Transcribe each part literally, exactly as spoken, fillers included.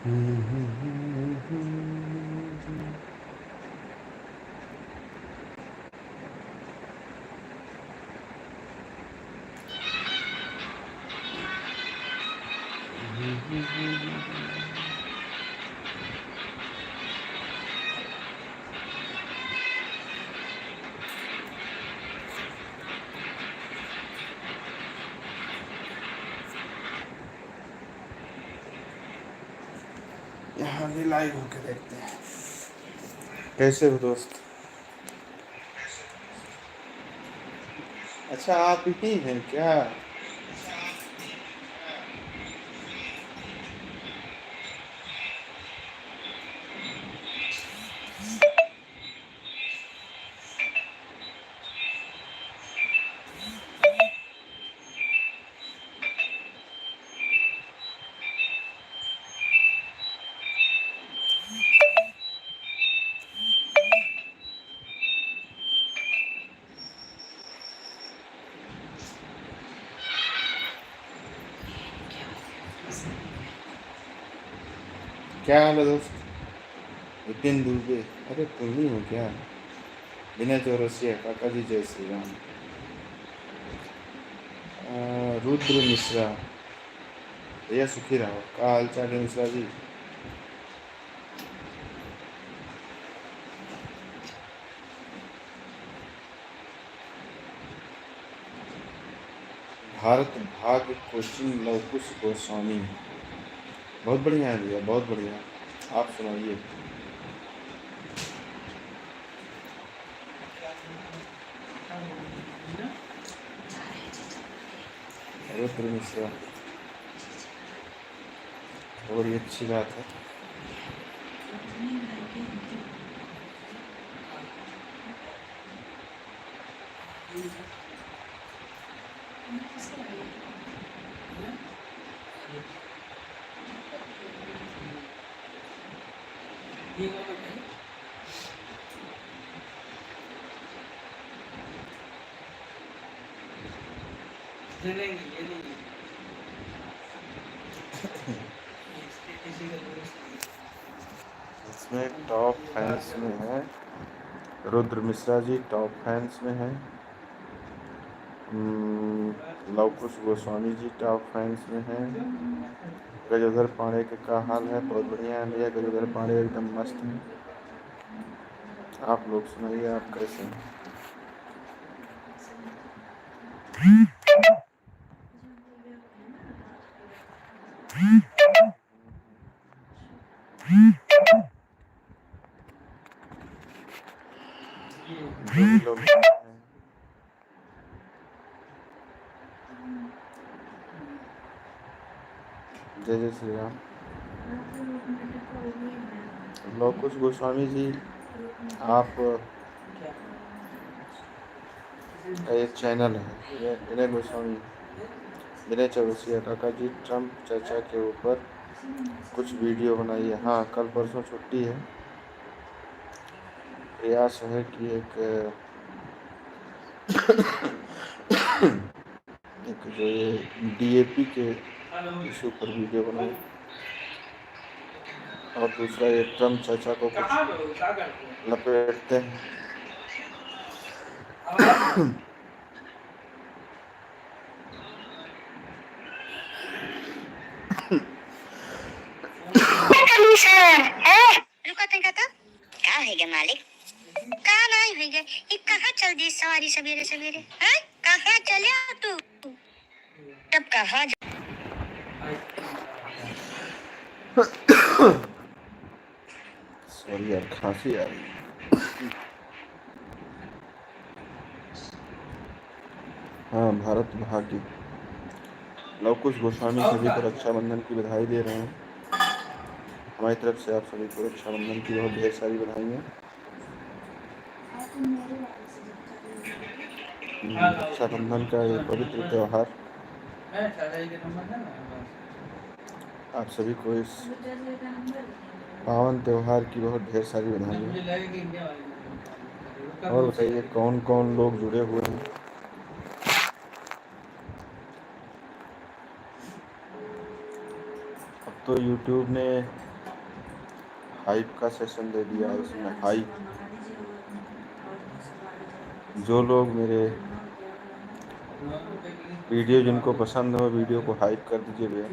यहाँ भी live होके देखते हैं। कैसे हो दोस्त? अच्छा, आप ही हैं क्या? क्या हाल है दोस्त? विपिन दुबे, अरे तुम ही हो क्या? विनय चौरसिया, काका जी जय श्री राम। अ, रुद्र मिश्रा, भैया सुखी रहो, का हाल चाल है मिश्रा जी? भारत भाग्य कोचिंग लवकुश गोस्वामी। बहुत बढ़िया है भैया, बहुत बढ़िया। आप सुनाइए। अरे प्रेम से, बड़ी अच्छी बात है। इसमें top fans में है रुद्र मिश्रा जी, top fans में है। हम्म, लवकुश गोस्वामी जी top fans में हैं। गजोधर पांडे के का हाल है? बहुत बढ़िया है भैया, गजोधर पांडे एकदम मस्त हैं। आप लोग सुनाइए, आप कैसे हैं? जो भी लोग हैं, जय जय श्री राम। लवकुश गोस्वामी जी, आप का एक channel है, ये विनय गोस्वामी, विनय चौरसिया काका जी ट्रम्प चाचा के ऊपर कुछ video बनाइए। हाँ, कल परसों छुट्टी है। प्रयास है कि एक एक जो ये DAP के issue पर video बनाए और दूसरा ये ट्रम्प चाचा को कुछ लपेटते हैं। रुको तनिका तो। का होइगा मालिक? का नाहीं होइगा? ई कहाँ चल दी सवारी सबेरे सबेरे? हैं? कहाँ चले तू? तब कहाँ जा- Sorry यार, खांसी आ रही है। हाँ, भारत भाग्य। लवकुश गोस्वामी सभी को रक्षाबंधन की बधाई दे रहे हैं। हमारी तरफ से आप सभी को रक्षाबंधन की बहुत ढेर सारी बधाई हैं। हम्म, रक्षाबंधन का ये पवित्र त्योहार आप सभी को इस पावन त्योहार की बहुत ढेर सारी बधाई है। और बताइए, कौन कौन लोग जुड़े हुए हैं? अब तो YouTube ने हाइप का सेशन दे दिया है इसमें, हाइप। जो लोग मेरे वीडियो जिनको पसंद हो, वीडियो को हाइप कर दीजिए भैया।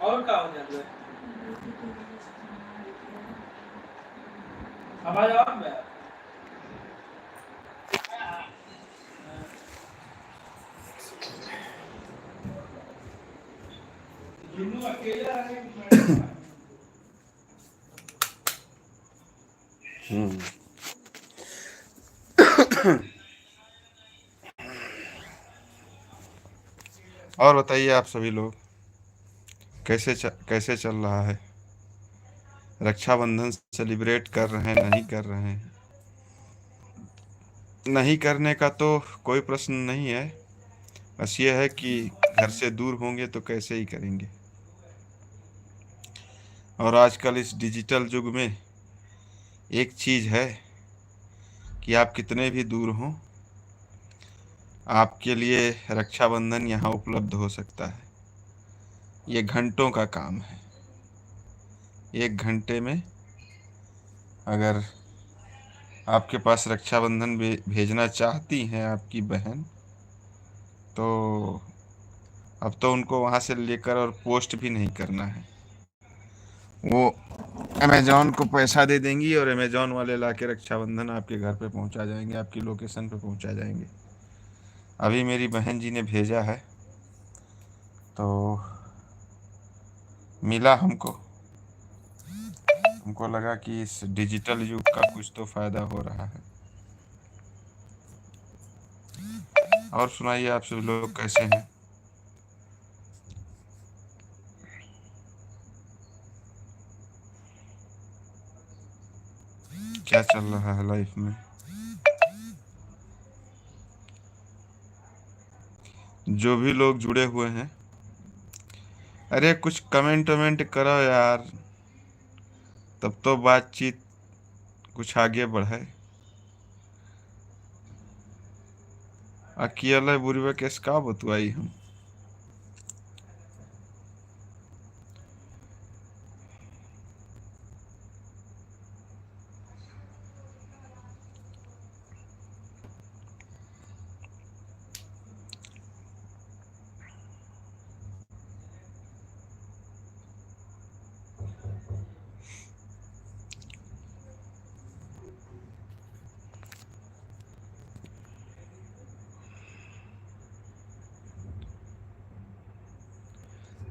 और का हो जाता है? आवाज आ रहा है? हम्म। और बताइए आप सभी लोग, कैसे च-, कैसे चल रहा है? रक्षाबंधन सेलिब्रेट कर रहे हैं, नहीं कर रहे हैं? नहीं करने का तो कोई प्रश्न नहीं है, बस ये है कि घर से दूर होंगे तो कैसे ही करेंगे। और आजकल इस डिजिटल युग में एक चीज़ है कि आप कितने भी दूर हों, आपके लिए रक्षाबंधन यहाँ उपलब्ध हो सकता है। ये घंटों का काम है। एक घंटे में अगर आपके पास रक्षाबंधन भे-, भेजना चाहती हैं आपकी बहन, तो अब तो उनको वहाँ से लेकर और पोस्ट भी नहीं करना है। वो अमेजोन को पैसा दे देंगी और अमेजोन वाले लाके रक्षाबंधन आपके घर पे पहुंचा जाएंगे, आपकी लोकेशन पे पहुंचा जाएंगे। अभी मेरी बहन जी ने भेजा है, तो मिला हमको, हमको लगा कि इस डिजिटल युग का कुछ तो फायदा हो रहा है। और सुनाइए, आप सब लोग कैसे हैं? क्या चल रहा है लाइफ में? जो भी लोग जुड़े हुए हैं, अरे कुछ कमेंट वमेंट करो यार, तब तो बातचीत कुछ आगे बढ़े। अकेले बुढ़वा केस का बतुआई हम।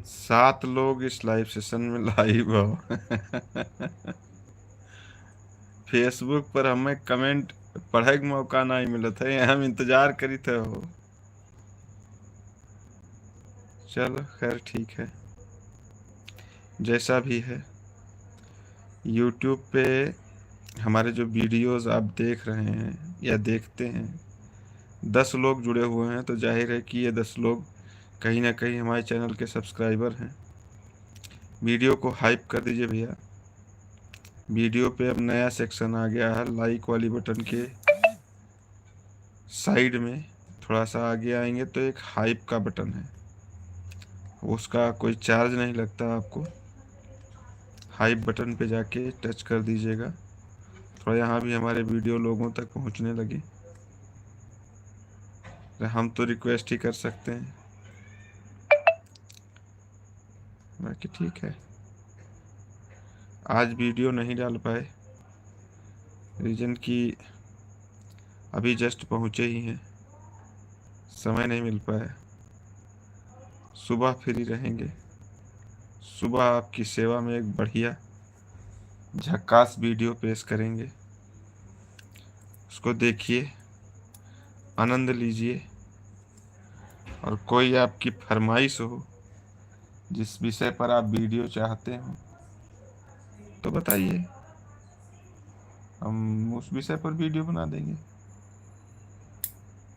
सात लोग इस लाइव सेशन में लाइव हो। Facebook पर हमें कमेंट पढ़े के मौका नहीं मिलत है, हम इंतजार करित हो। चलो, खैर, ठीक है, जैसा भी है। YouTube पे हमारे जो वीडियोज़ आप देख रहे हैं या देखते हैं, दस लोग जुड़े हुए हैं, तो जाहिर है कि ये दस लोग कहीं ना कहीं हमारे चैनल के सब्सक्राइबर हैं। वीडियो को हाइप कर दीजिए भैया। वीडियो पे अब नया सेक्शन आ गया है, लाइक वाली बटन के साइड में थोड़ा सा आगे आएंगे तो एक हाइप का बटन है, उसका कोई चार्ज नहीं लगता आपको। हाइप बटन पे जाके टच कर दीजिएगा, थोड़ा यहाँ भी हमारे वीडियो लोगों तक पहुँचने लगे। हम तो रिक्वेस्ट ही कर सकते हैं। बाकी ठीक है, आज वीडियो नहीं डाल पाए, रीज़न कि अभी जस्ट पहुँचे ही हैं, समय नहीं मिल पाया। सुबह फ्री रहेंगे, सुबह आपकी सेवा में एक बढ़िया झक्कास वीडियो पेश करेंगे, उसको देखिए, आनंद लीजिए। और कोई आपकी फरमाइश हो, जिस विषय पर आप वीडियो चाहते हो, तो बताइए, हम उस विषय पर वीडियो बना देंगे।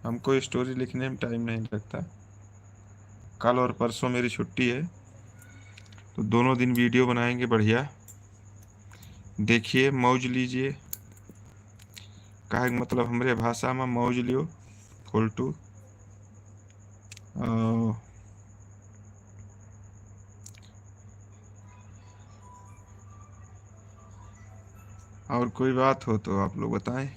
हमको स्टोरी लिखने में टाइम नहीं लगता। कल और परसों मेरी छुट्टी है, तो दोनों दिन वीडियो बनाएंगे बढ़िया। देखिए, मौज लीजिए। कहे के मतलब, हमरे भाषा में मौज लियो, फुल टू। अ, और कोई बात हो तो आप लोग बताएं।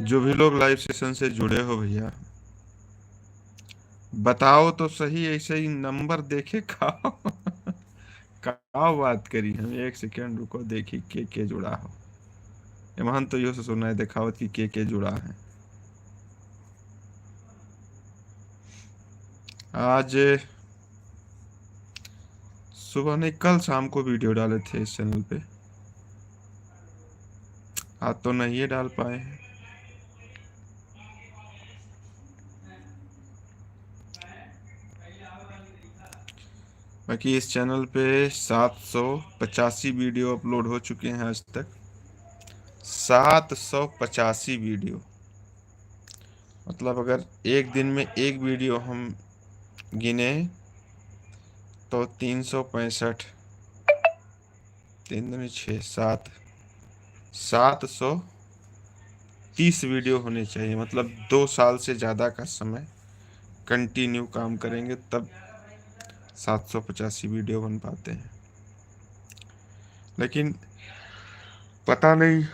जो भी लोग live session से जुड़े हो भैया, बताओ तो सही, ऐसे ही नंबर देखे का? का बात करी हम? एक सेकंड रुको, देखी के के जुड़ा हो। एमहन तो यो से सुनाई देखावत कि के के जुड़ा है। आज सुबह नहीं, कल शाम को वीडियो डाले थे इस चैनल पे, आज तो नहीं ये डाल पाए हैं। बाकी इस चैनल पे सात सौ पचासी वीडियो अपलोड हो चुके हैं आज तक। सात सौ पचासी वीडियो, मतलब अगर एक दिन में एक वीडियो हम गिने तो तीन सौ पैंसठ, तीन दूनी छः, सात, सात सौ तीस वीडियो होने चाहिए। मतलब दो साल से ज़्यादा का समय कंटिन्यू काम करेंगे तब सात सौ पचासी वीडियो बन पाते हैं। लेकिन पता नहीं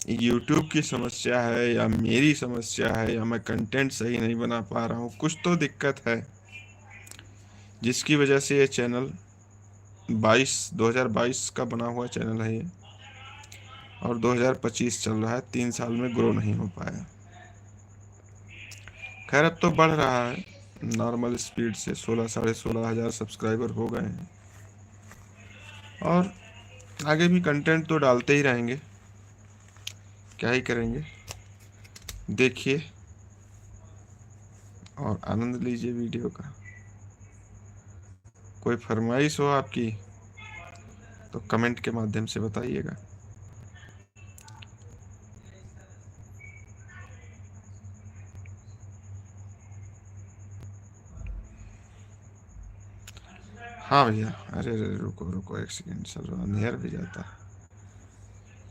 YouTube की समस्या है या मेरी समस्या है या मैं कंटेंट सही नहीं बना पा रहा हूँ, कुछ तो दिक्कत है जिसकी वजह से ये चैनल बाईस, दो हज़ार बाईस का बना हुआ चैनल है ये, और दो हज़ार पच्चीस चल रहा है, तीन साल में ग्रो नहीं हो पाया। खैर, अब तो बढ़ रहा है नॉर्मल स्पीड से, सोलह, साढ़े सोलह हज़ार सब्सक्राइबर हो गए हैं, और आगे भी कंटेंट तो डालते ही रहेंगे, क्या ही करेंगे। देखिए और आनंद लीजिए वीडियो का। कोई फरमाइश हो आपकी तो कमेंट के माध्यम से बताइएगा। हाँ भैया, अरे, अरे, रुको, रुको, एक सेकंड सर, अंधेर भी जाता है।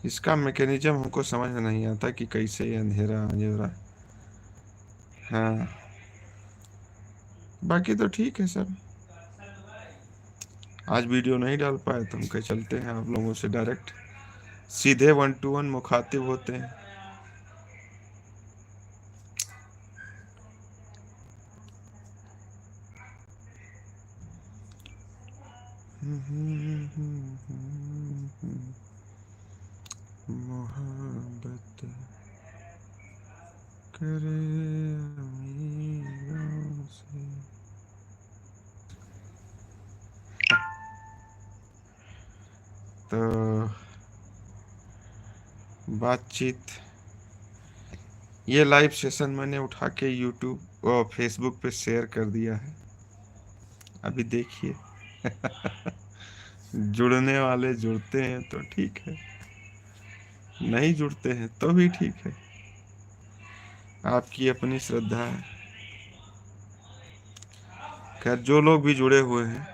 इसका मैकेनिज्म हमको समझ में नहीं आता कि कैसे ये अंधेरा, अंधेरा। हाँ, बाकी तो ठीक है सर। आज वीडियो नहीं डाल पाए तो हम कहे चलते हैं आप लोगों से डायरेक्ट सीधे वन टू वन मुखातिब होते हैं। मोहब्बत करे अमीरों से। तो बातचीत, ये लाइव सेशन मैंने उठा के YouTube और Facebook पे शेयर कर दिया है। अभी देखिए, जुड़ने वाले जुड़ते हैं तो ठीक है, नहीं जुड़ते हैं तो भी ठीक है, आपकी अपनी श्रद्धा है। खैर, जो लोग भी जुड़े हुए हैं,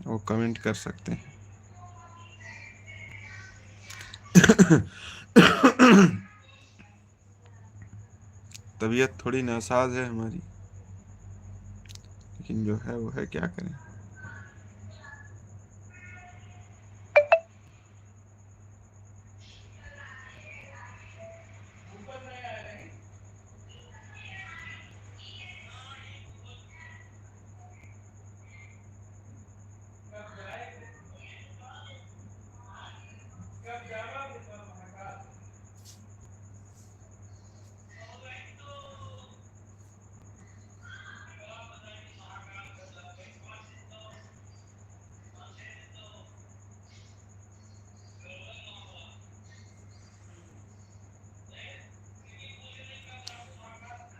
वो कमेंट कर सकते हैं। तबीयत थोड़ी नासाज है हमारी, लेकिन जो है वो है, क्या करें।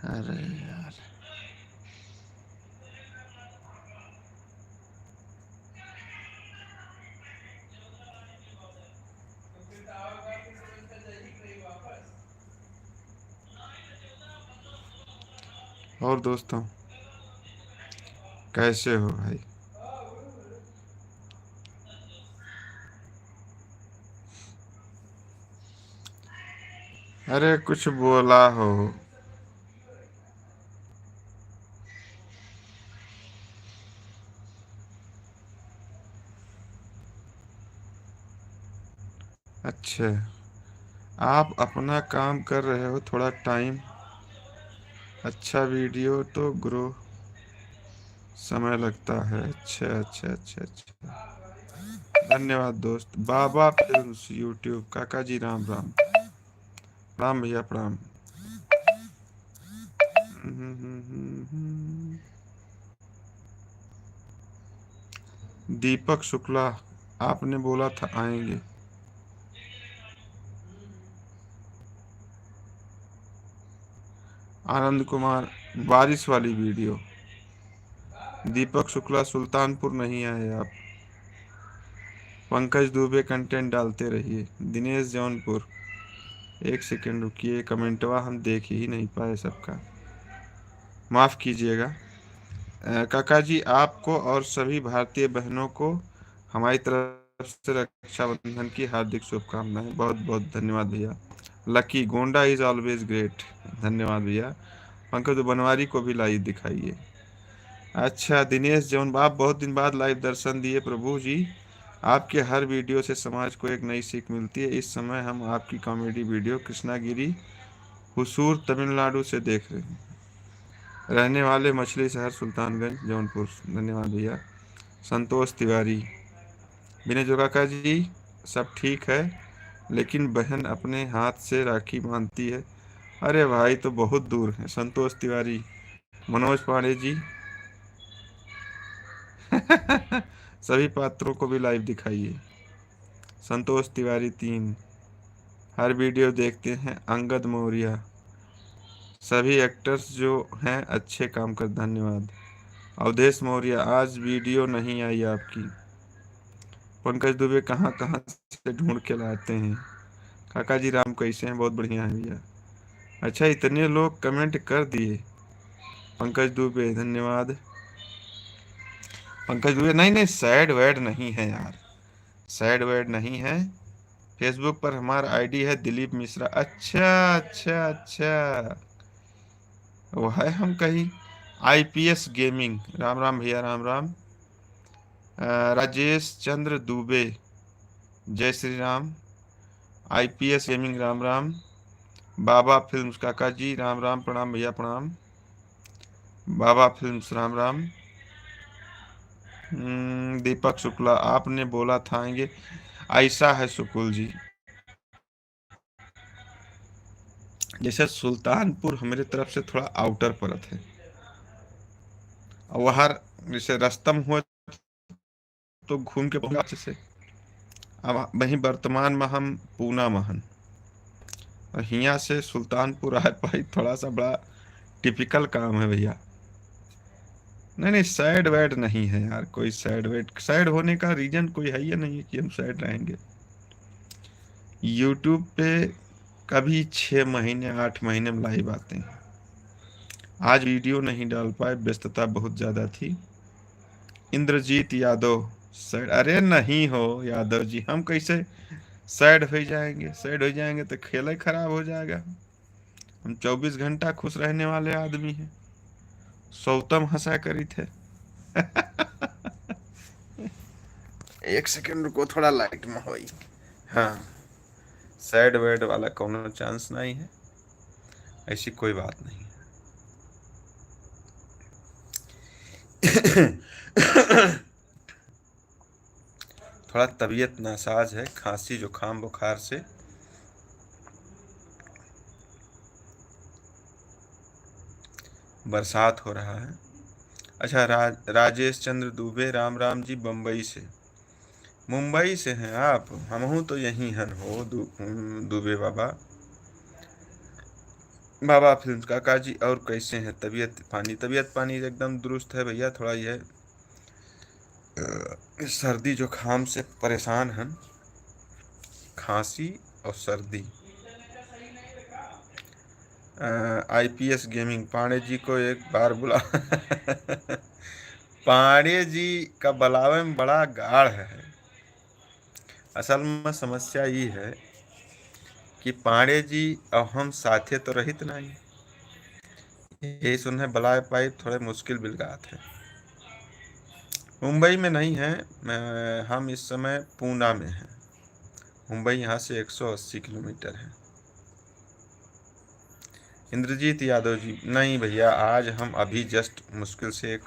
अरे यार। और दोस्तों, कैसे हो भाई? अरे, कुछ बोला हो। अच्छा, आप अपना काम कर रहे हो, थोड़ा time, अच्छा video तो grow समय लगता है। अच्छा, अच्छा, अच्छा, अच्छा। धन्यवाद दोस्त। बाबा फिल्म्स YouTube, काका जी राम राम। प्रणाम भैया, प्रणाम। दीपक शुक्ला, आपने बोला था आएंगे। आनंद कुमार, बारिश वाली video। दीपक शुक्ला, सुल्तानपुर नहीं आए आप। पंकज दुबे, content डालते रहिए। दिनेश जौनपुर, एक second रुकिए, कमेंटवा हम देख ही नहीं पाए सबका, माफ़ कीजिएगा। अ, काका जी, आपको और सभी भारतीय बहनों को हमारी तरफ से रक्षाबंधन की हार्दिक शुभकामनाएं। बहुत बहुत धन्यवाद भैया। लकी, गोंडा is always great। धन्यवाद भैया। पंकज बनवारी को भी live दिखाइए। अच्छा दिनेश जौन, आप बहुत दिन बाद live दर्शन दिए। प्रभु जी, आपके हर video से समाज को एक नई सीख मिलती है। इस समय हम आपकी comedy video कृष्णागिरी, हुसूर, तमिलनाडु से देख रहे हैं। रहने वाले मछली शहर सुल्तानगंज, जौनपुर। धन्यवाद भैया। संतोष तिवारी, विनय जोगाकर जी, सब ठीक है, लेकिन बहन अपने हाथ से राखी बांधती है। अरे भाई, तो बहुत दूर है। संतोष तिवारी, मनोज पांडे जी, सभी पात्रों को भी live दिखाइए। संतोष तिवारी तीन, हर video देखते हैं। अंगद मौर्य, सभी actors जो हैं अच्छे काम कर, धन्यवाद। अवधेश मौर्य, आज video नहीं आई आपकी। पंकज दुबे कहाँ कहाँ से ढूंढ के लाते हैं। काका जी राम कैसे हैं? बहुत बढ़िया है भैया। अच्छा, इतने लोग comment कर दिए। पंकज दुबे, धन्यवाद। पंकज दुबे, नहीं, नहीं, sad वैड नहीं है यार, sad वैड नहीं है। Facebook पर हमारा ID है दिलीप मिश्रा। अच्छा, अच्छा, अच्छा, वो है हम कहीं। IPS Gaming, राम राम भैया, राम राम। अ, राजेश चंद्र दुबे, जय श्री राम। IPS Gaming, राम राम। बाबा फिल्म्स, काका जी, राम राम, प्रणाम भैया, प्रणाम। बाबा फिल्म्स, राम राम। हम्म, दीपक शुक्ला, आपने बोला था आएंगे, ऐसा है सुकुल जी। जैसे सुल्तानपुर हमरे तरफ से थोड़ा outer पड़त है, और वहाँ जैसे रस्तम हुआ तो घूम के पहुँच अच्छे से। अब वहीं वर्तमान में हम पूना में हन, और हियाँ से सुल्तानपुर आए पाई थोड़ा सा बड़ा difficult काम है भैया। नहीं, नहीं, sad वैड नहीं है यार, कोई sad वैड, sad होने का reason कोई है ही नहीं है कि हम sad रहेंगे। YouTube पे कभी छः महीने, आठ महीने में live आते हैं। आज video नहीं डाल पाए, व्यस्तता बहुत ज़्यादा थी। इंद्रजीत यादव, sad? अरे नहीं हो यादव जी, हम कैसे sad हो जाएंगे? Sad हो जाएंगे तो खेल ही खराब हो जाएगा। हम चउबीस घंटा खुश रहने वाले आदमी हैं, सौतम हंसा करी थे। एक second रुको, थोड़ा light में होई। हाँ, sad वैड वाला कोनो chance नहीं है, ऐसी कोई बात नहीं है। थोड़ा तबीयत नासाज है, खांसी जुकाम बुखार से बरसात हो रहा है। अच्छा, राज-, राजेश चंद्र दुबे, राम राम जी, बम्बई से। मुंबई से हैं आप? हमहूँ तो यहीं हन हो, दु-, दुबे बाबा। बाबा फिल्म, काका जी, और कैसे हैं? तबीयत पानी, तबीयत पानी एकदम दुरुस्त है भैया, थोड़ा यह सर्दी जुकाम से परेशान हन, खांसी और सर्दी। अ, IPS Gaming, पांडे जी को एक बार बुला। पांडे जी का बुलावे में बड़ा गाढ़ है। असल में समस्या ई है कि पांड़े जी अब हम साथे तो रहित नहीं। यही सुने बलाय पाइब थोड़े मुश्किल बिलगात है। मुंबई में नहीं है, मैं, हम इस समय पूना में हैं। मुंबई यहाँ से एक सौ अस्सी किलोमीटर है। इंद्रजीत यादव जी, नहीं भैया, आज हम अभी just मुश्किल से एक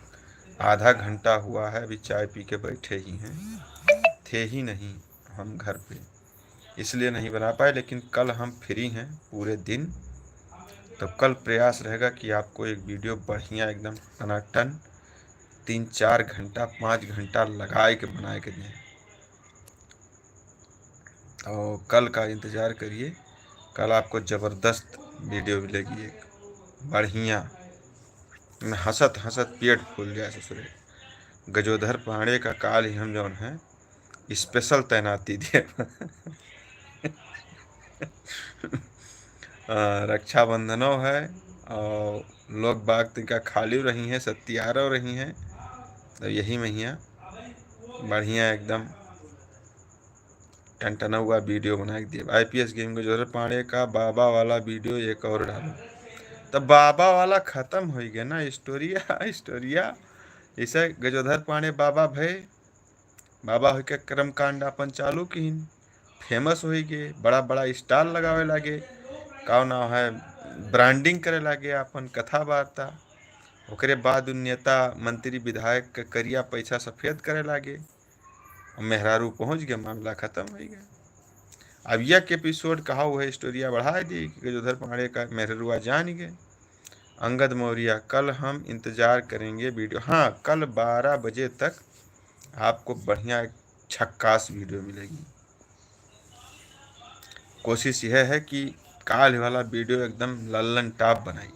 आधा घंटा हुआ है, अभी चाय पी के बैठे ही हैं, थे ही नहीं हम घर पे, इसलिए नहीं बना पाए, लेकिन कल हम free हैं पूरे दिन, तो कल प्रयास रहेगा कि आपको एक video बढ़िया एकदम टनाटन तीन चार घंटा, पाँच घंटा लगाए के बनाए के दें। और कल का इंतज़ार करिए, कल आपको ज़बरदस्त video मिलेगी, एक बढ़िया, हंसत हंसत पेट फूल जाए ससुरे। गजोधर पांड़े का काल ही हम जौन है special तैनाती दे। आ, रक्षाबंधनो है और लोग बाग तिनका खाली रही हैं, सत्यारो रही हैं, तो यही महिया बढ़िया एकदम टनटना हुआ video बना के दिए। IPS game के गजोधर पांड़े का बाबा वाला video एक और डालो। तो बाबा वाला खत्म हो गया ना, स्टोरिया, स्टोरिया। जैसे गजोधर पांड़े बाबा भए, बाबा होके कर्मकांड अपन चालू किहिन, famous होई गए, बड़ा बड़ा stall लगावे लागे, का नाम है, branding करे लागे अपन कथा वार्ता। ओकरे बाद उ नेता, मंत्री, विधायक के करिया पैसा सफेद करे लागे। अब मेहरारू पहुँच गए, मामला खत्म हो गया। अब यह episode कहा हुआ है, स्टोरिया बढ़ा दी कि गजोधर पांड़े का मेहरारुआ जान गए। अंगद मौर्या, कल हम इंतजार करेंगे video। हाँ, कल बारह बजे तक आपको बढ़िया एक झक्कास video मिलेगी। कोशिश यह है कि काल वाला video एकदम लल्लन टॉप बनाई,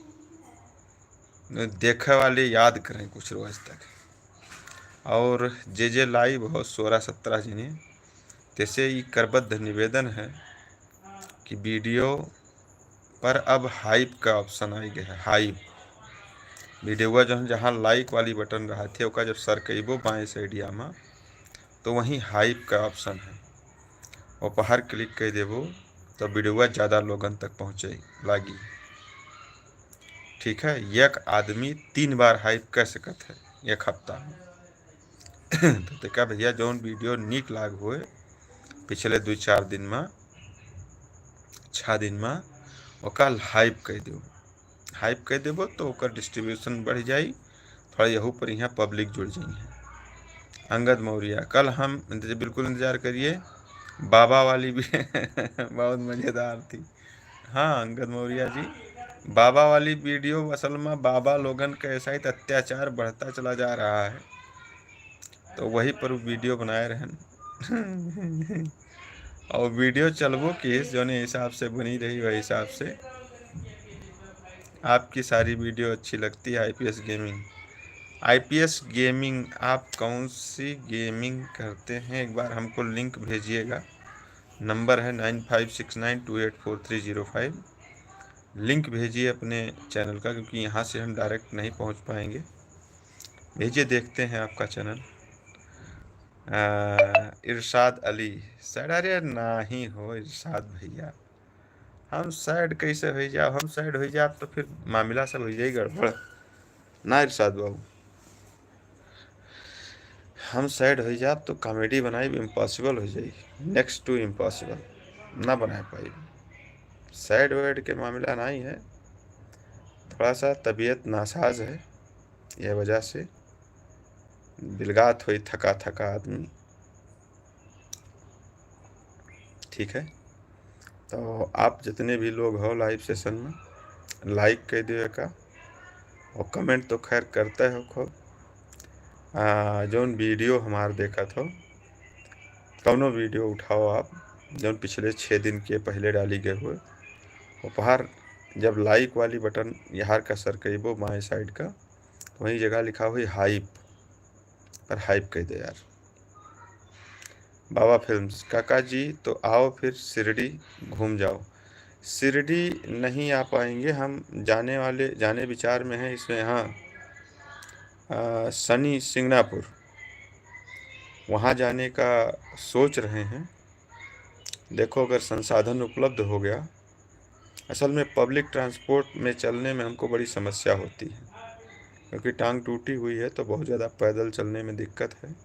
देखे वाले याद करें कुछ रोज तक। और जे जे live हो सोरह सत्रह जने, तेसे ई करबद्ध निवेदन है कि video पर अब hype का option आ गया है। Hype video जो है, जहाँ like वाली बटन रहत है, ओका जब सरकइबो बाएं side या में, तो वहीं hype का option है, ओपहर click कर देबो तो video ज़्यादा लोगन तक पहुँचे लागी। ठीक है, एक आदमी तीन बार hype कर सकत है एक हफ्ता में। तो देखा भैया, जौन video नीक लाग होए पिछले दो चार दिन में, छः दिन में, ओका hype कर दो। Hype कर देबो तो ओकर distribution बढ़ जाई, थोड़ा यहू पर यहाँ public जुड़ जाई है। अंगद मौर्या, कल हम इंतज-, बिल्कुल इंतजार करिए, बाबा वाली भी बहुत मज़ेदार थी। हाँ अंगद मौर्या जी, बाबा वाली video, असल में बाबा लोगन के ऐसा ही अत्याचार बढ़ता चला जा रहा है, तो वही पर video बनाए रहन। और video चलबो किस जौने हिसाब से बनी रही, वही हिसाब से आपकी सारी video अच्छी लगती है। IPS gaming, IPS gaming, आप कौन सी gaming करते हैं, एक बार हमको link भेजिएगा। Number है nine five six nine two eight four three zero five। Link भेजिए अपने channel का, क्योंकि यहाँ से हम direct नहीं पहुँच पाएंगे। भेजिए, देखते हैं आपका channel। आ, इरशाद अली, सर, अरे नाही हो इरशाद भैया, हम sad कैसे हो जाब? हम sad हो जाब तो फिर मामला सब हो जाई गड़बड़। ना इरशाद बाबू, हम sad हो जाब तो comedy बनाई impossible हो जाई, next to impossible, ना बना पाई। Sad वैड के मामला नहीं है, थोड़ा सा तबीयत नासाज है, यह वजह से बिलगात होई थका थका आदमी। ठीक है, तो आप जितने भी लोग हो live session में, like कर दियो एका और comment तो खैर करते हो खूब। आ, जौन video हमार देखत हो, कौनो video उठाओ आप, जौन पिछले छः दिन के पहले डाली गए हुए, उपहार जब like वाली बटन यहाँ का सरकइबो बाएं side का, तो वहीं जगह लिखा हुई hype, पर hype कह दे यार। बाबा फिल्म्स, काका जी तो आओ फिर शिरडी घूम जाओ। शिरडी नहीं आ पाएंगे हम, जाने वाले, जाने विचार में हैं इसमें, हाँ, आ, शनि सिंगनापुर, वहाँ जाने का सोच रहे हैं। देखो, अगर संसाधन उपलब्ध हो गया, असल में पब्लिक ट्रांसपोर्ट में चलने में हमको बड़ी समस्या होती है, क्योंकि टांग टूटी हुई है, तो बहुत ज़्यादा पैदल चलने में दिक्कत है।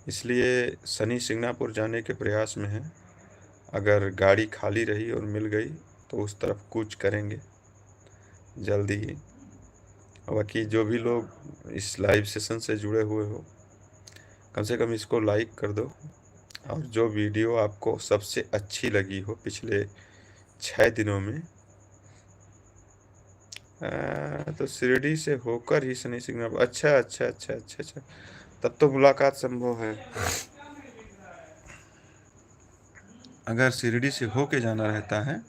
इसलिए सनी सिंगनापुर जाने के प्रयास में है। अगर गाड़ी खाली रही और मिल गई, तो उस तरफ कूच करेंगे जल्दी ही। बाकी जो भी लोग इस लाइव सेशन से जुड़े हुए हो, कम से कम इसको लाइक कर दो, और जो वीडियो आपको सबसे अच्छी लगी हो पिछले छः दिनों में। आ, तो शिरडी से होकर ही सनी सिंगनापुर। अच्छा, अच्छा, अच्छा, अच्छा, अच्छा, तब तो मुलाकात संभव है। अगर शिरडी से होके जाना रहता है,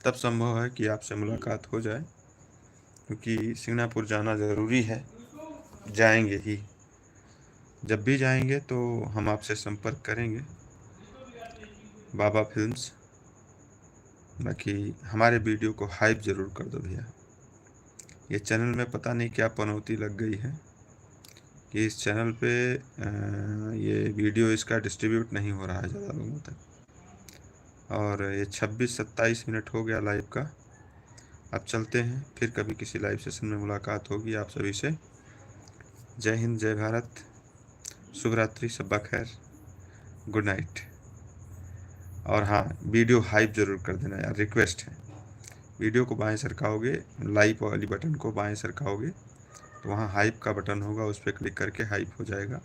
तब संभव है कि आपसे मुलाकात हो जाए, क्योंकि सिंगनापुर जाना ज़रूरी है। जाएंगे ही, जब भी जाएंगे तो हम आपसे संपर्क करेंगे। बाबा फिल्म्स, बाकी हमारे वीडियो को हाइप ज़रूर कर दो भैया। ये चैनल में पता नहीं क्या पनौती लग गई है कि इस चैनल पे, अ, ये वीडियो इसका डिस्ट्रीब्यूट नहीं हो रहा है ज़्यादा लोगों तक। और ये छब्बीस सत्ताईस मिनट हो गया लाइव का। अब चलते हैं, फिर कभी किसी लाइव सेशन में मुलाकात होगी आप सभी से। जय हिंद, जय भारत, शुभ रात्रि, शब्बा खैर, गुड नाइट। और हाँ, वीडियो हाइप ज़रूर कर देना यार, रिक्वेस्ट है। वीडियो को बाएं सरकाओगे, लाइव वाली बटन को बाएं सरकाओगे, तो वहाँ हाइप का बटन होगा, उस पर क्लिक करके हाइप हो जाएगा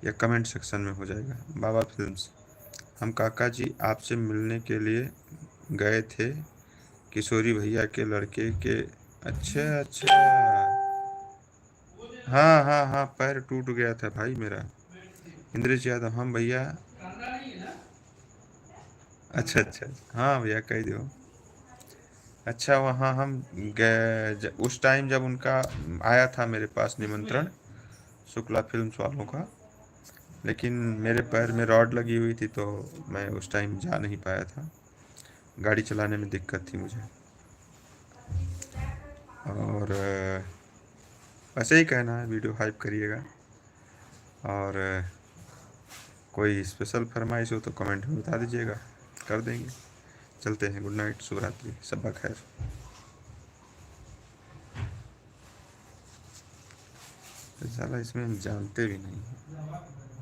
या कमेंट सेक्शन में हो जाएगा। बाबा फिल्म्स, हम काका जी आपसे मिलने के लिए गए थे, किशोरी भैया के लड़के के। अच्छा, अच्छा। हाँ, हाँ, हाँ, पैर टूट गया था भाई मेरा। इंद्रेश यादव, हम भैया। अच्छा, अच्छा, हाँ भैया, कह दो। अच्छा, वहाँ हम गए, ज-, उस टाइम जब उनका आया था मेरे पास निमंत्रण, शुक्ला फिल्म्स वालों का, लेकिन मेरे पैर में रॉड लगी हुई थी, तो मैं उस टाइम जा नहीं पाया था, गाड़ी चलाने में दिक्कत थी मुझे। और, अ, वैसे ही कहना है, वीडियो हाइप करिएगा, और, अ, कोई स्पेशल फरमाइश हो तो कमेंट में बता दीजिएगा, कर देंगे। चलते हैं, गुड नाइट, शुभ रात्रि, शब्बा खैर। साला इसमें हम जानते भी नहीं हैं।